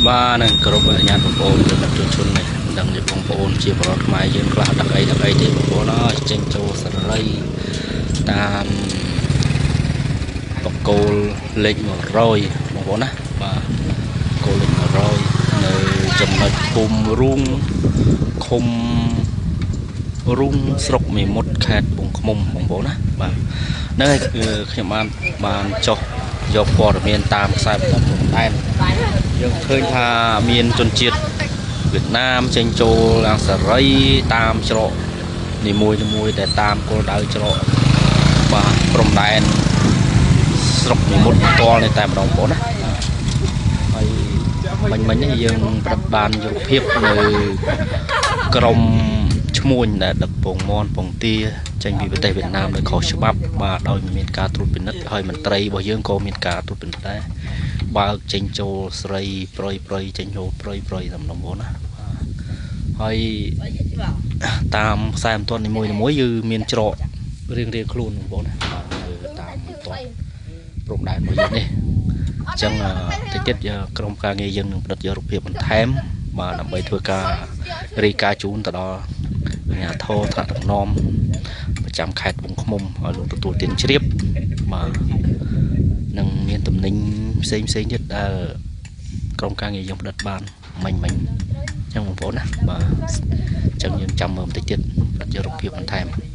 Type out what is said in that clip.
បាទនឹងគ្រប់អាជ្ញាបងប្អូនប្រិយមិត្តជននេះមិនដឹងជាបងប្អូនជាប្រដ្ឋខ្មែរយើងខ្លះដឹកអីដឹកអីទេបងប្អូនអើយចេញចូលសេរីតាមបកគោលលេខ100បងប្អូនណាបាទគោលលេខ100នៅចំណុចភូមិរូងឃុំរូងស្រុកមេមត់ខេត្តត្បូងឃ្មុំបងប្អូនណាបាទហ្នឹងហើយគឺខ្ញុំបានចុះយកព័ត៌មានតាមខ្សែបន្ទាត់ព្រំដែនយើងឃើញថាមានជនជាតិវៀតណាមចេញចូលឡើងសេរីតាមច្រកនីមួយៗដែលតាមគោលដៅច្រកបាទព្រំដែនស្រុកមេមត់ផ្ទាល់នេះតែម្ដងបងប្អូនណាហើយមិញនេះយើងប្រឌិតបានរូបភាពនៅក្រុមឈ្មួញដែលដឹកពងមន់ពងទាចេញពីប្រទេសវៀតណាមដោយខុសច្បាប់បាទដោយមិនមានការត្រួតពិនិត្យហើយមន្ត្រីរបស់យើងក៏មានការត្រួតពិនិត្យដែរបើកចេញចូលស្រីប្រយចេញចូលប្រយតាមតំបន់ណាហើយតាមខ្សែបន្ទាត់នីមួយៗគឺមានច្រករៀងៗខ្លួនបងប្អូនណាបាទនៅតាមបន្ទាត់ព្រំដែនរបស់យើងនេះអញ្ចឹងតិចទៀតក្រុមការងារយើងនឹងផ្ដិតយករូបភាពបន្ថែមបាទដើម្បីធ្វើការរាយការណ៍ជូនទៅដល់អាជ្ញាធរថ្នាក់ដឹកនាំប្រចាំខេត្តត្បូងឃ្មុំឲ្យលោកទទួលទានជ្រាបបាទនឹងមានតំណែងផ្សេងទៀតដែលក្រុមការងារយើងផ្ដិតបានមិញអញ្ចឹងបងប្អូនណាបាទអញ្ចឹងយើងចាំមើលបន្តិចទៀតផ្ដិតយករូបភាពបន្ថែម។